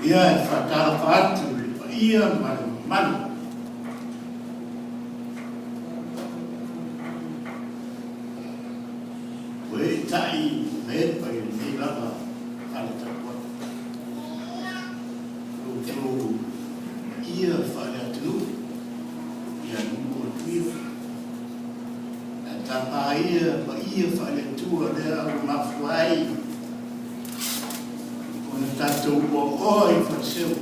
Ia e faatalofa atu i le paia ma le mamalu ua eetai ma epa i lenei lava fale tapuai. Lo outou paia faale-atunuu ia nuu o Tuia, ae tapa ia paia faale-Atua lea ua mafua ai ona tatou oaoa i Faleseu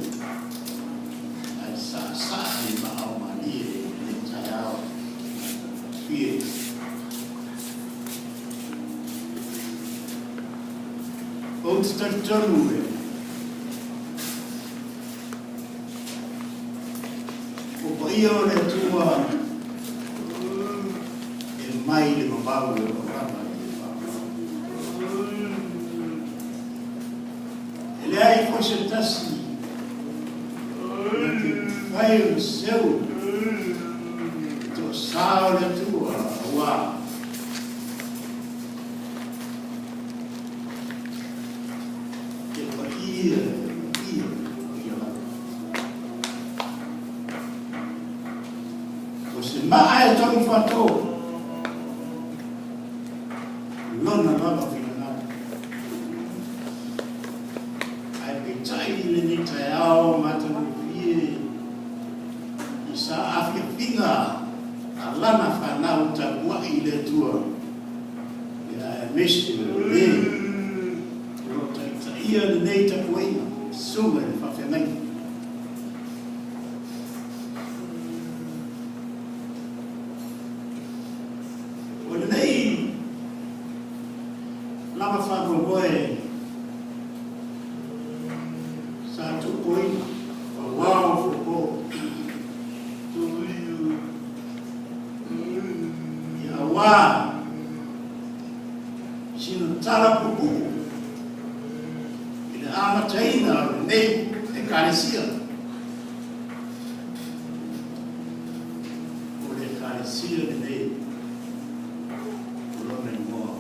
ae saasaa i maa o malie i lenei taeao fie. Ou te talitonu e o paia o le Atua e mai le vavau e o lava i le faamau. E leai foi se tasi na te mafai ona seu i toasā o le Atua, auā e paia, e paia, e paia lava. O se maa e taumafātō, lona lava finagalo. Ae peitai i lenei taeao matagofie i sa afiafiga a lana fanau tapuai i le Atua, ia aemaise o le o lo o taitaia lenei tapuaiga, Susuga i le Faafeagaiga. O lenei lava faamoemoe sa tuupoina auao fofo ia auā sina tala puupuu i le amataina o lenei Ekalesia. O le Ekalesia lenei o lona igoa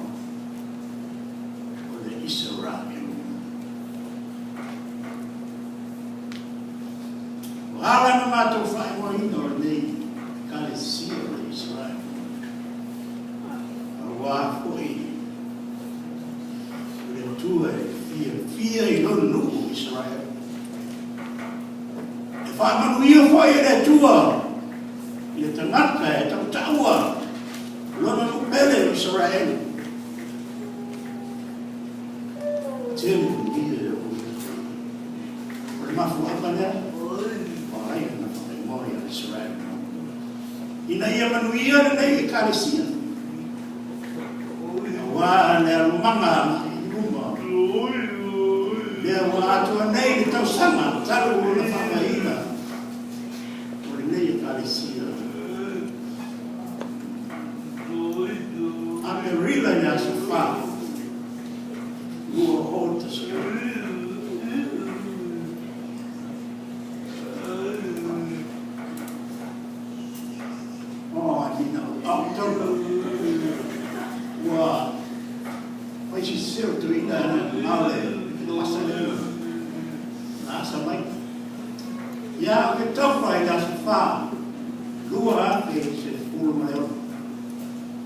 o le Isaraelu. Ua ala ona matou faaigoaina o lenei Ekalesia o le Isaraelu, auā foi o le Atua e fiafia i lona nuu o Isaraelu. E faamanuia foi e le Atua i le tagata e tautaua lona nuu pele o Isaraelu. Tele manuia e oo ia te ia. O le mafuaaga lea ua ala ai ona faaigoa ia Isaraelu, ina ia manuia lenei Ekalesia, auā le alumaga agai i luma lea ua atoa nei le tausaga talu ona faavaeina o lenei Ekalesia. Aperila i le aso 4, 2013. Oh, I mean, October. Ua fai se seo tuina na le pasa lea na asa mai. Ia o ke taufa i le aso 4, 2016.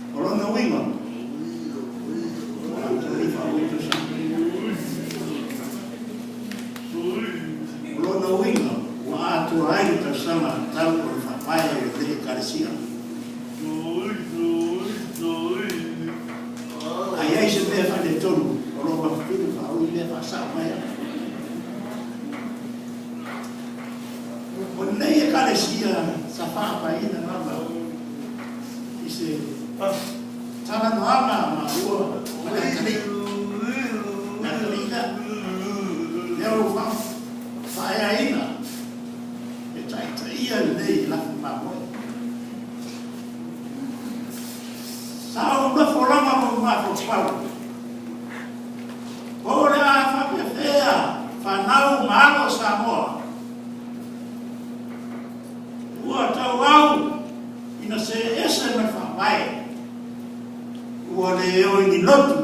O lona uiga, ua talifa ua tausaga. O lona uiga, ua atoa ai le tausaga talu ona faavae o lenei Ekalesia. A i ai se mea faaletonu o lou mafatiga faaui lea faasao mai ai. O lenei Ekalesia sa faavaeina lava i se talanoaga maua ma le atalii. Le atalii lea, lea ua faaeaina e taitaia lenei lafi mamoe. Sa ou nofo lava ma ou mafaufau, po o le a faapefea fanau ma alo o Samoa. Ua tauau ina see ese mai le faavae. Ua le o i ni lotu,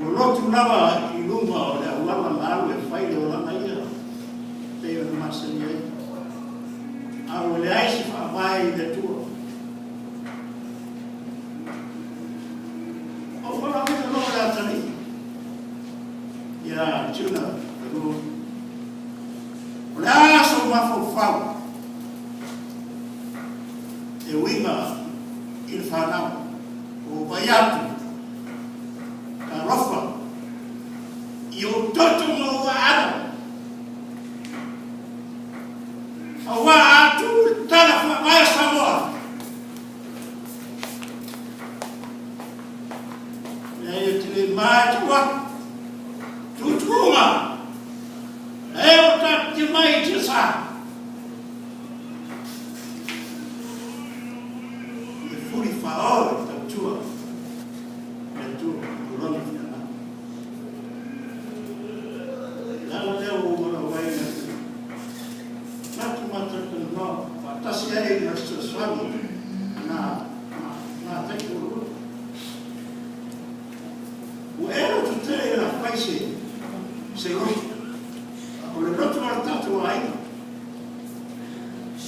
ua lotu lava i luga o le auala ma alu e fai le olaga ia pei ona masani ai. A ua leai se faavae i le Atua. Ou valaauina loa le atalii ia Tuna Fanua. O le a sou mafaufau e uiga i le fanau? Ua ou vaai atu, talofa i ou toto ma ou aano. Aua a tuu le tala faavae a Samoa, leai ou te le ma e tuu atu tuutuuga e o tatou mai i tiasa. E fuli faaoo i le tautua i le Atua ma Lona finagalo. O le ala lea ua ou valaau ai i le atunuu, manatu matou talanoa faatasi ai ma le fesoasoani na taitoalua. Ua ea lototele i la fai se lotu. O le lotu a le tatou aiga.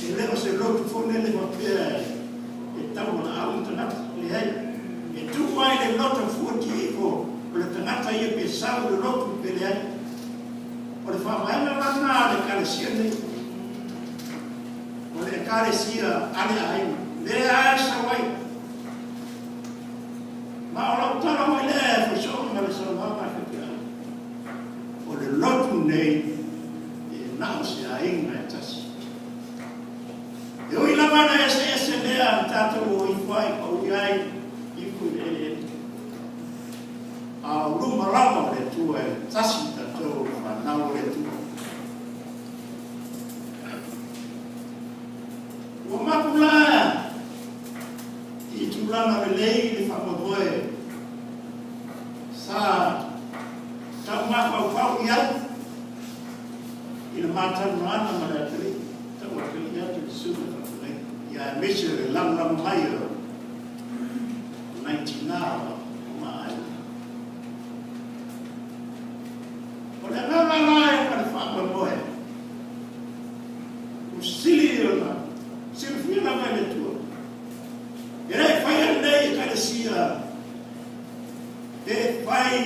E le o se lotu foi lele faapea e taualaau le tagata. Leai. E tuu ai le loto fuatia ifo o le tagata ia pe sau i le lotu pe leai. O le faavaega la lena a le Ekalesia nei. O le Ekalesia a le aiga. Lea lava e sau ai. Ma o lau tala foi lea e fai soo ma le saunoaga a le faifeau. O le lotu nei e na o se aiga e tasi. E ui lava ina eseese mea na tatou o ifo ai ma ui ai ifo i le eleele, a o luma lava o le Atua e tasi tatou fanau o le Atua. Ua mapu la i tulaga lelei le faamoemoe sa taumafaufau i ai i le matalanoaga ma le atalii, tau atalii atu i le susuga faafeagaiga, ia aemaise o le lagolago mai o nai tina o ma aiga. O le agaga la e ma le faamoemoe, ua sili ona silafia lava e le Atua, e le i faia lenei Ekalesia pe fai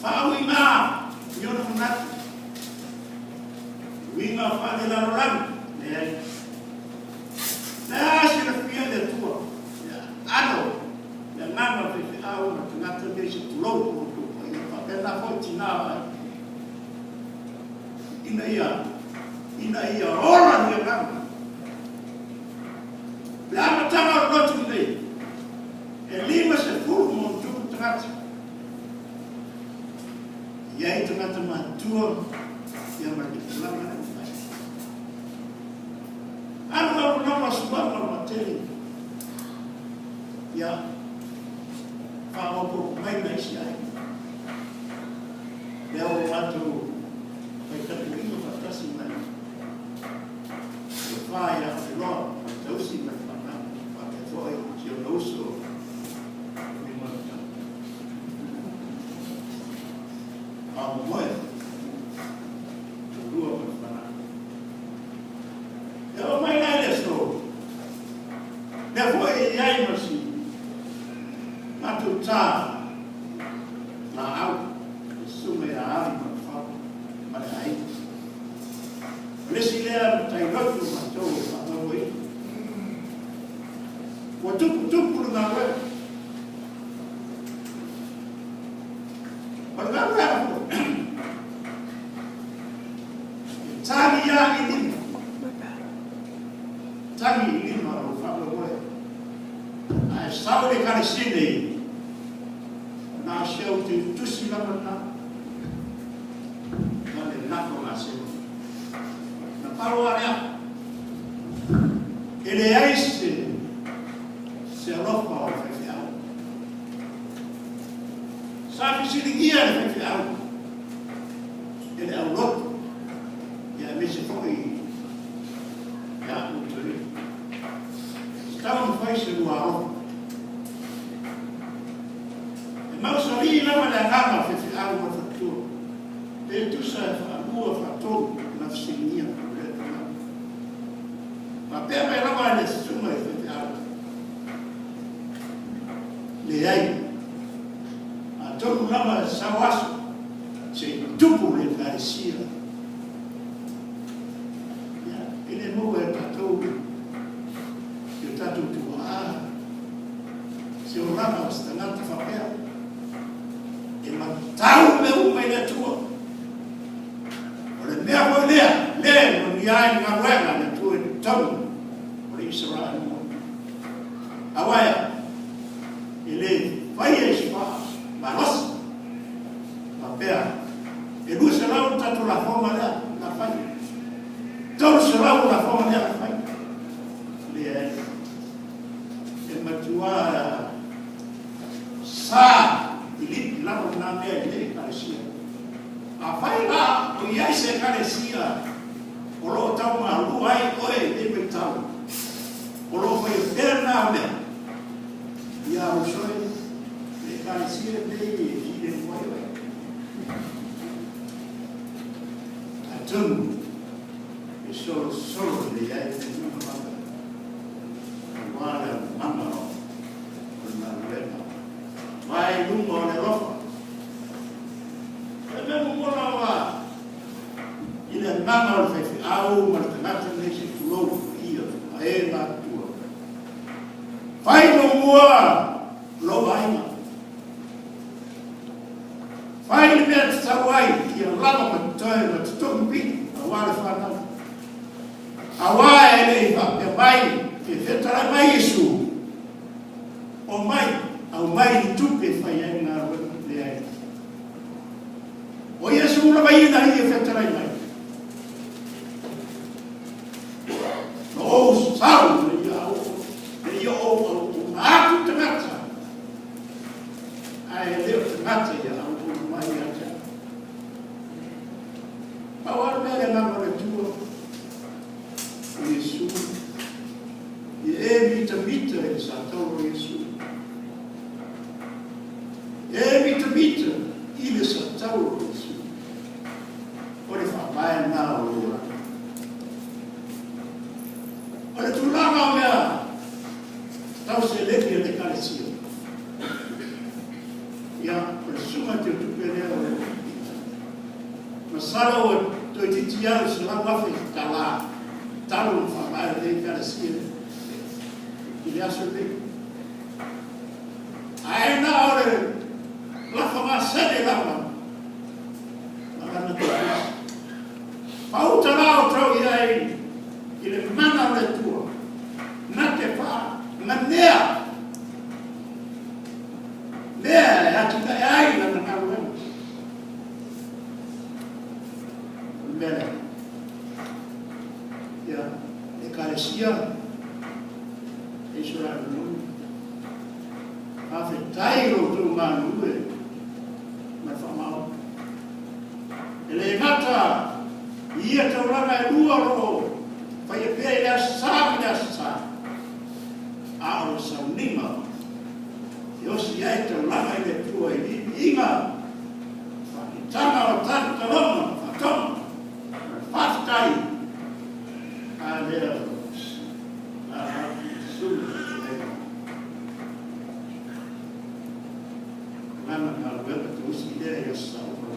faauiga i ona manatu, uiga faalelalolagi, leai. Le a silafia e le Atua le alo, le agaga o faifeau ma tagata nei se tulou o outou paia, faapena foi tina o aiga, ina ia ola le agaga. Le amataga o le lotu lenei, e 50+ tagata. E i ai tagata matutua ia ma le tulaga lea ua fai. Alu alu lava suaga o matele, ia faaopoopo mai ma isi aiga. Lea ua matou faitapuiga faatasi mai le fa ia Oneloa ma le tausi ma le fanau, faapea foi si ona uso Tuimanutau. Faamoemoe toalua ma le fanau. E oo mai la i le aso, lea foi e i ai ma si matou tā laau, le susuga ia Ali Matafao ma le aiga. O le isi lea matai lotu o matou e faamoemoeina. Ua tuputupu le galuega. O le galuega foi, e tagi lava i lima. Tagi i lima o lou faamoemoe. A e sau i le Ekalesia nei, na o si au tusi lava lena. Na le lafo gasegase. Na pau lava lea. E leai se alofa o le faifeau. Sa fesiligia le faifeau e le aulotu, ia aemaise foi ia ua toe. Tau ona fai se lua alofa. E mausali lava le agaga o faifeau ma le faletua, pe tusa e faalua faatolu ona fesiligia o lea tulaga. Faapea mai lava le susuga i le faifeau, Leai, atonu lava e sau aso se i tupu le Ekalesia. Ia, e le maua e tatou i o tatou tuaa se olaga o se tagata faapea e matau mea uma i le Atua. O le mea foi lea, lea e manuia ai le galuega a le Atua i totonu o le Isaraelu moni. Aua e a? E le faia i se malosi faapea e 200 le tatou lafoga lea na fai, 300 lafoga lea na fai. Leai, e matua sa pilipi lava lena mea i le Ekalesia. Afai la o i ai se Ekalesia o lo o tau malua ai oe i lenei vaitau, o lo o faia pea lena mea, ia uso e, le Ekalesia lenei e filemu ai oe. Atonu e solosolo lelei ai le tulaga faapea, aua le aumaga o le galuega mai luga o le alofa. O le mea momona ua i le agaga o le faifeau ma le tagata lenei se i tulou paia ma e matutua. Fai muamua lou aiga. Fai le mea tatau ai ia lava ma totoe ma totogi pili aua le fanau. Aua e le i faapea mai e fetalai mai Iesu, Omai, aumai ni tupe e fai ai le galuega. Leai. O Iesu lava ia na ia fetalai mai. Na ou sau ina ia ou, ina ia ou auauna atu i tagata, ae le o tagata ia auauna mai ia te au. Pau lava le mea le agaga o le Atua, o Iesu. Ia e mitamita i le satauro o Iesu. E mitamita i le satauro o Iesu. O le faavae lena o lou olaga. O le tulaga o mea tau seleni a le Ekalesia, ia, o le susuga teutupe lea o le Masalo ua toeitiiti au i $100,000 talu ona faavae lenei Ekalesia i le aso lenei. Ae na o le lafogasene lava ma lana tautusi. Pauta la outou i ai i le mana o le Atua, na te faamanea mea e atinae ai lana galuega. O le mea lea. Ia, le Ekalesia, e Isaraelu moni. Faafetai i lo outou galulue ma le faamaoni. E le gata i ia taulaga e lua o lo o faia pea i le Aso Sa ma le Aso Sa, a o le sauniga e osi ai taulaga i le Atua i viiviiga, faakitaga o talotaloga ma faatoga ma le faafetai a lea o Susuga i le Lana galuega tausi lea i aso sa uma.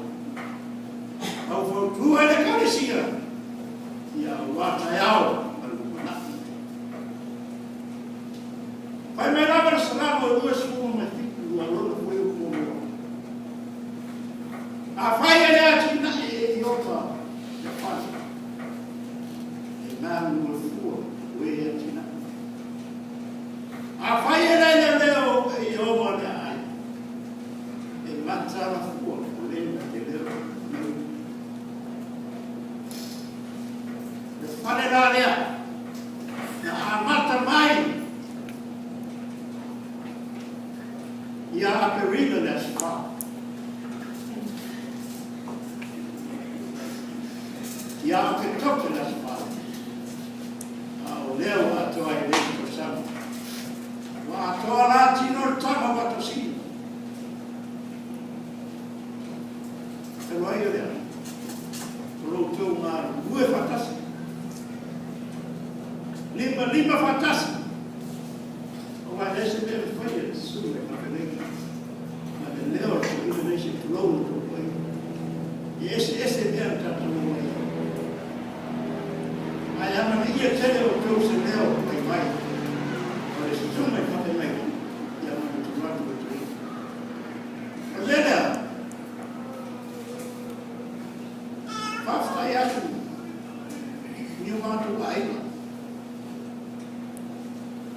Faufautua i le Ekalesia ia aua taeao ma le lumanai. Fai mai lava le Salamo 27 ua lona fuaiupu muamua. Afai e le atinae e Iopa le fale, e galulue fua o e atinae. Afai e le leoleo e Ieova le aai, e mataala fua o le na te leo mai. Le fale la lea, na amata mai ia Aperila le aso 4. Ia Oketopa le aso 4. A o lea ua atoa ai lenei tausaga. lima faatasi, auā e leai se mea e mafai e le susuga i le faafeagaiga ma le leo o le toeaina nei se i tulou le taumafaiga. E eseese mea na tatou omai ai. Ae amanaia tele outou se leo vaivai o le susuga i le faafeagaiga ia ma le tuu atu o le toeaina. O le mea lea, faafetai atu i o matou aiga,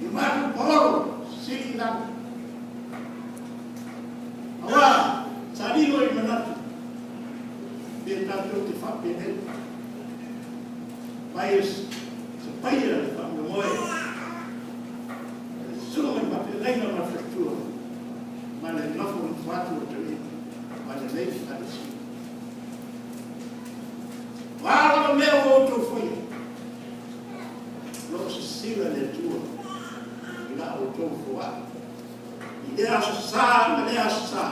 i o matou paolo sili i lalo. Aua sa lilo i manatu pe tatou te faapenei mai e se paia le faamoemoe le susuga i faafeagaiga ma le faletua ma le nofonofo atu o toeaina ma lenei ekalesia. O a lava mea ua outou faia, o lo o sisila le Atua i la outou foai i lea aso sa ma lea aso sa.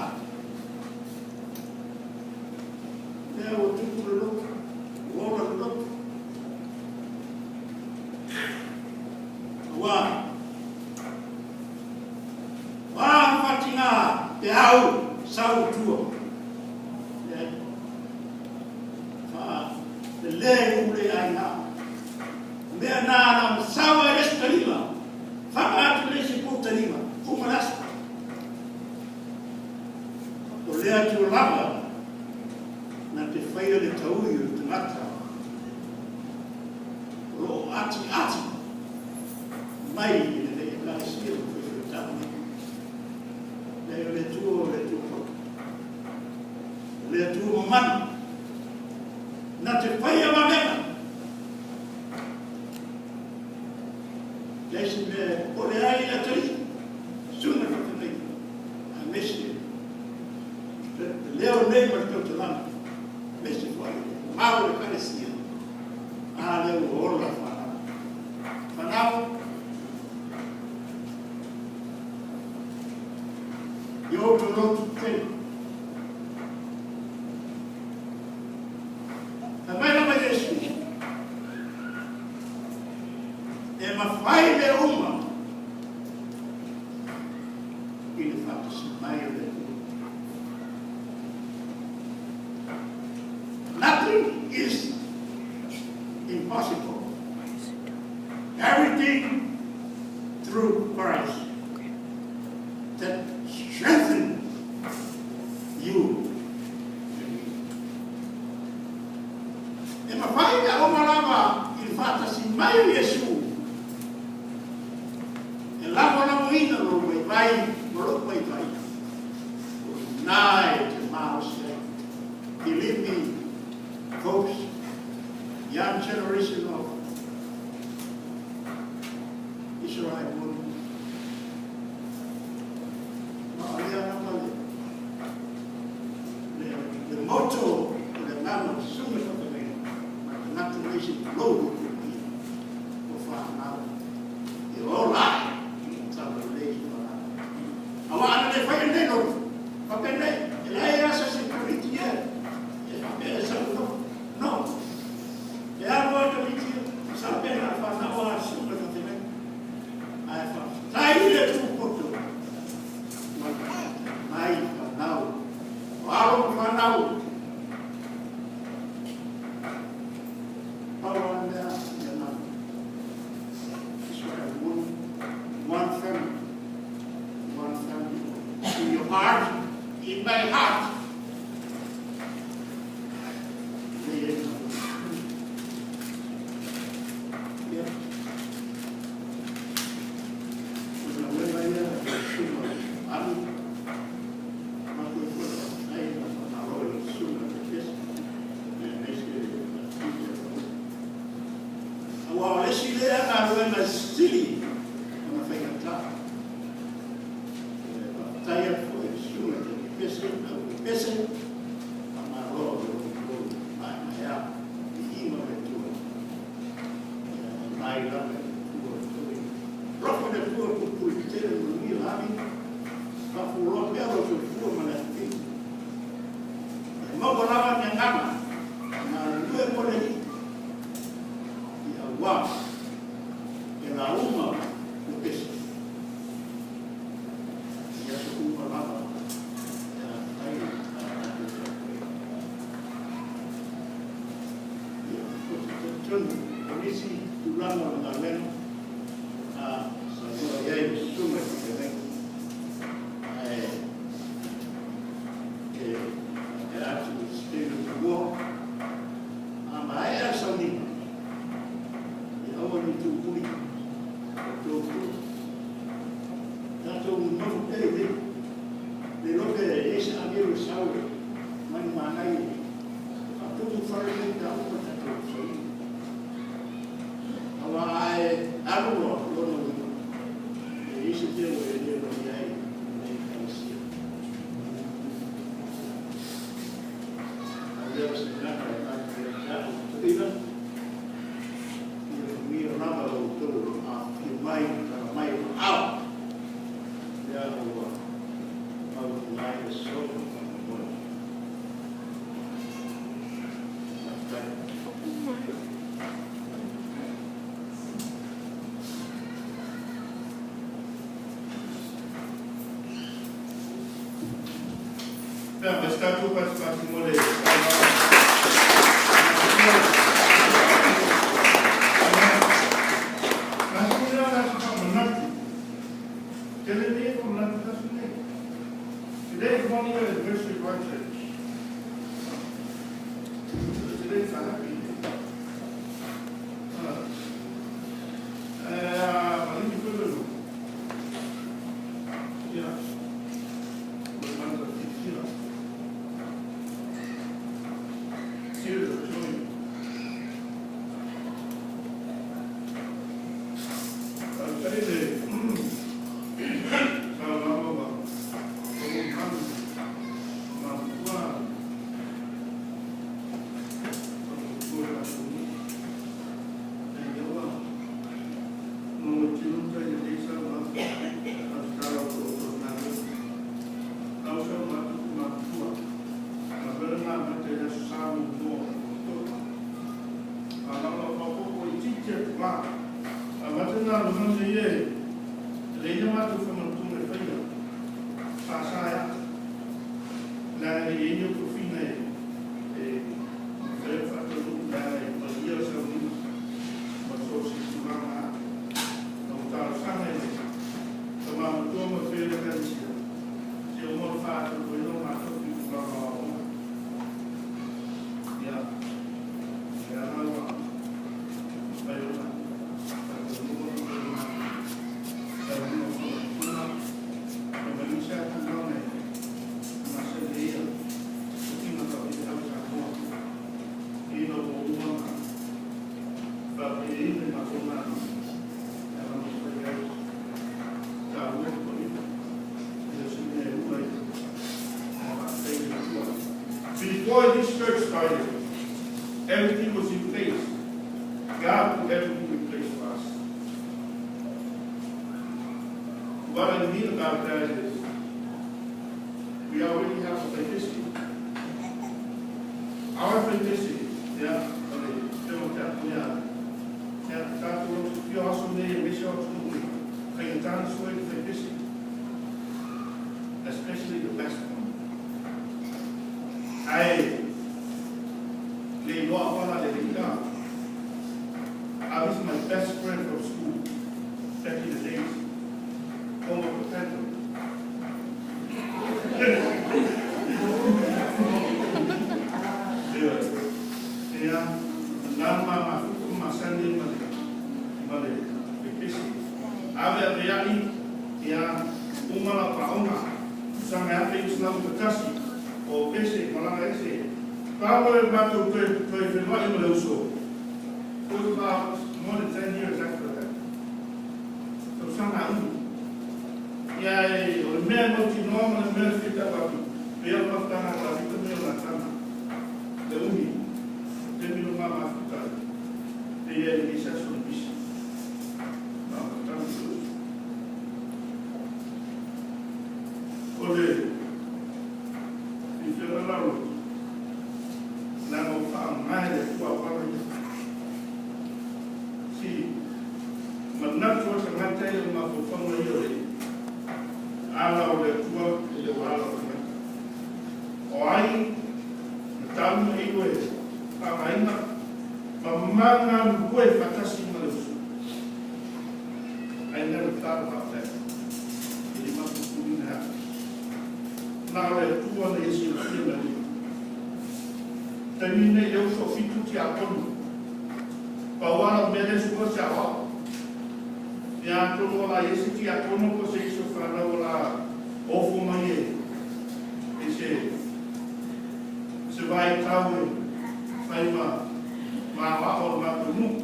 Lea ua tupu le loto, ua ola le loto. Aua, o a fatiga peau sau i tua, leai, faalelei nuu le aiga. O mea na na masau ai le isi talima, faga atu le isi pou talima, uma le aso. O le Atua lava na te faia le taui o le tagata o lo o atiati mai i lenei ekalesia ma faifeutau nei. Leai, o le Atua o le Atua poto, o le Atua mamana, na te faia vavega. Leai se mea e popole ai le atalii, susuga i le faafeagaiga, aemaise le leo nei ma le tautalaga, aemaise foi le mau o le ekalesia, a lea ua ola fanau. Fanau, i outou lotu tele. Fai mai lava Iesu, e mafai mea uma i le faatasi mai o le Atua. Nothing is impossible. Everything through Christ that strengthens you and me. E mafai mea uma lava i le faatasi mai o Iesu e lagolagoina lou vaivai ma lou vaivai. O i ina e te malosi ai. Believe me, folks, young generation of Israel moni. Ma o lea lava le motto o le agaga o susuga i faafeagaiga ma le tagata nei se tulou lou toeaina o fanau e ola ae i le talalelei i fanau. Aua ana le faia lenei lotu, faapenei, e leai lava se security e faapea e sau lotu. No. E alu lava tamaiti ia, sa pena a fanau a susuga i faafeagaiga. Ae faafetai i le Atua poto ua mai fanau, o alo ma fanau. Pau lava le mea i agaga. Israel one, one family, one family. In your heart, in my heart. Lei e Ia. O le galuega ia e susuga alu, matou foi faafetai ma faamalo i le susuga Pepesi, aemaise le Aua o le isi lea galuega sili ona faigata. Faafetai atu foi i le susuga i le Pepesi, au Pepesi. tatou nonofo pea i inei. Le iloa pe i ai se agelu e sau e mai manaia e faatumu fale lenei pe a uma le tatou sauniga. Aua a e alu loa, o lona uiga, e i ai se mea ua e le aloaia ai lenei Ekalesia. A o lea o se manatu e avatu ia te au toeaina, ia manuia lava lo outou o lo o afifio mai ma tala mai o aao. Lea ua maualuga ai le aso ma le faamoemoe. Faafetai. Ia, ma se tatou patipati mo le Faamanatu. Tele nei faamanatu aso nei. Today is one year anniversary of our church. So today is a happy day. Malini Fulu. Yeah. O le mana fitifila. Tears of joy. Faafetai le saunoaga ma o manu matua o le atunuu. E iaua no tino tai le saunoaga a tatalo o o nalo. Lau saunoaga matua. A vela na mate le aso sa mo mo to. A lalo pa po i titi atu la. A mate na lo mate ye. Le ia matu whamantunga e whaia. Sa sa ya. La le ia tofina e e whaia whaatanu la e paia o sauniga. Ma so se tulaga a. Na o talosaga e le. Ka matua ma whaia le kanisia. Se o mo whaatu ko ino ngā tofi tulaga o aoga. Ia. Ia na ua. Pai ona. Whaatanu ma whaia ngā. Sauniga whamantunga. Ma manisa tulaga e. Ma se le ia. Tina ka i te au sa moa. Ina o uma ma. Fa pe ina ma tōna. E ma mo whai au. Tā ua ko ina. Ia si mea e ua i. Ma whai i tua. Before this church started, everything was in place. God put everything in place for us. What I mean about that is, we already have authenticity. Our authenticity, yeah, yeah, yeah, tātou fia aso nei e mese o atunuu nei, faigata sua i le faipesi, especially the best one. Ae, le iloa wala le leila. I was my best friend from school back in the days. Homo Potato. Yeah. Yeah. Nā ma mafuku masani ma le ma le pepesi. Ave ave ai ia uma la paonga. Sanga ape islam patasi o pese malanga ese. Palo e matou toe toe whenua ma le uso. It was about more than 10 years after that. So sanga unu. Ia e o le mea mo ti noa ma le mea whita watu. Pea o mafutanga la vita mea o la tana. Le umi. Te mino ngā mafuta. Te ia i isa so bisi. Nā mafutanga te uso. O le i whira lalo. Nā ngā wha ngai le kua wala ia. Si manatu o tagata ia mafaufauga ia o le ala o le Atua e le o ala o tagata. O ai na talu e iwe whangaina ma manga lukue whatasi ma le uso. I never thought about that. E le mafufulina hapa. Nā o le Atua na esi o fia na lima. Taimi nei e uso fitu ti a tonu. Pa wala mele sua se awao. Ia atonu o la i ai se tiakono po o se isi o fanau o le a ofo mai e i se vaitau e fai ma aoao o le matou nuu.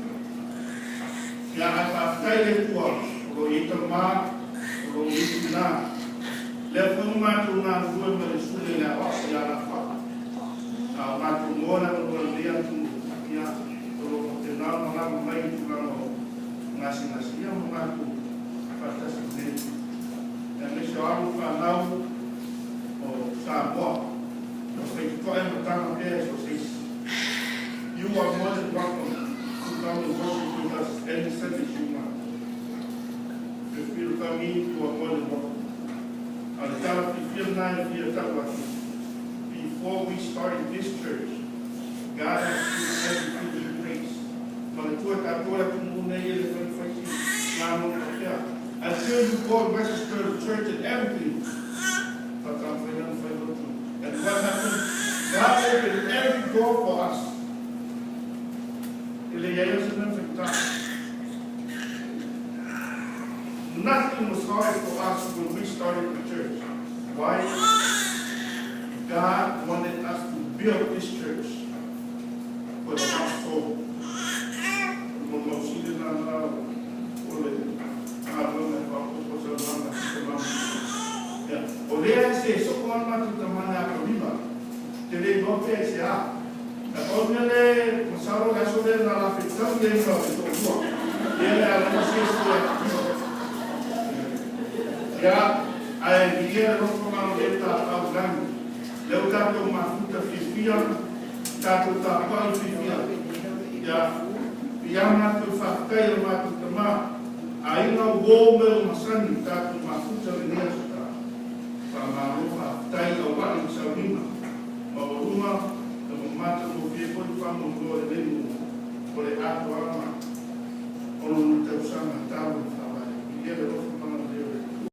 Ia ae faafetai i le Atua o lo o i ai tamā, o lo o i ai tinā. Lea foi ua matou galulue ma le susuga i le aoao ia Lafa'a. A o matou moa le avanoa i lenei atunuu, ia o lo o faapena ona malaga mai i tulaga o gasegase, ia ma matou faatasi i lenei. Aemaise o alo ma fanau o Samoa, o faitotoa e mataga pea i so o se isi. You are more than welcome to come and worship with us any Sunday you want. Feel free to come in, you are more than welcome. A le tala fiafia lena e fia tau atu. Before we started this church, God has put everything in place. Ma le tua tatou le atunuu nei e le faifaisi malo faapea. Until you go and register the church and everything, faataumafai ona fai lotu. And what happened? God opened every door for us. E le iai o se mea faigata. Nothing was hard for us when we started the church. Why? God wanted us to build this church for the lost soul. Mo mausili na na o le galuega e faaopoopo saunoaga a se mama. Ia, o lea se soo ana matou tamana Aperima, te le iloa pea i se a. Na pau mea le masalo le aso lea na la fetau ai ma le toalua. Ia le alama se se Aperima. Ia, ae viia le alofa ma le tapaau i lagi. Lea ua tatou mafuta fiafia, tatou tapuai fiafia. Ia, piiama atu i faafetai a le matou Tamā, aiga uō me o masani tatou mafuta lenei aso ta. Faamalo faafetai aua'i i sauniga maualuga na matagofie foi faamoemoe lenei nuu o le atoaga o lona tausaga talu ona faavae. Viia le alofa.